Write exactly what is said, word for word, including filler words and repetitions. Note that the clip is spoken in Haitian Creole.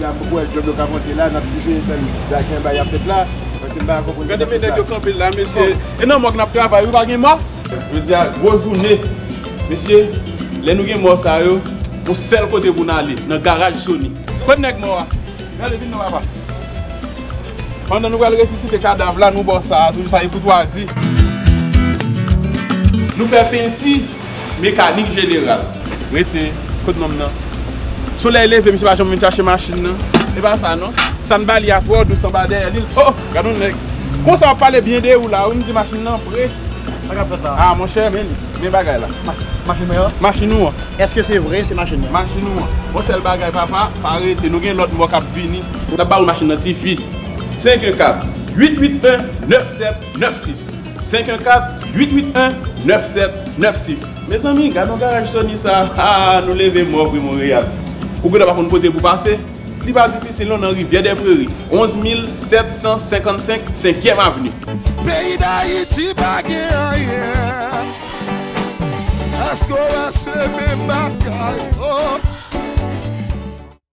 La, m wè djòb yo ka monte la, n ap touche, fè l, la gen bagay ap fèt la. Paske m pa konprann sa k ap fèt la. Gade men nèg yo kanpe la, mesye. E nan mòg n ap travay, wi, pa gen mò. Jodi a, gwo jounen. Mesye, lè nou gen mò sa yo, yon sèl kote pou n ale, nan garaj Sony. Kot nèg mò a? Gade, vin non, papa. Pandan nou pral resisite kadav la, nou ba w sa a, tou sa e koutwazi. Nou fè penti mekanik jeneral. Rete, kot nonm nan? Solèy leve, misye pa janm vin chache machin nan. E pa sa non. Sanbali a twò dous anba dèyè li. Oh, gad yon nèg. Konsa w ap pale byen de ou la, wi, m di machin nan pre. Sa k ap fèt la? Ah, monchè, men li. Men bagay la. Ma-, machin mwen an? Machin ou an. Èske se vre se machin mwen? Machin ou an. Yon sèl bagay, papa, pa rete. Nou gen lòt mò k ap vini. N ap ba ou machin nan, tifi. Senk en kat, uit uit en, nèf sèt nèf sis. Senk en kat, uit uit en, nèf sèt nèf sis. Mezanmi, gad yon garaj Sony sa. Ah, nou leve mò vre Monreyal. Ou genlè pa konn kote pou pase. Li pa difisil non, nan Rivyè dè Preri, onz mil sèt san senkannsenk, senkyèm avni. Peyi Dayiti pa gen anyen. Èske w wè se menm bagay? Oh.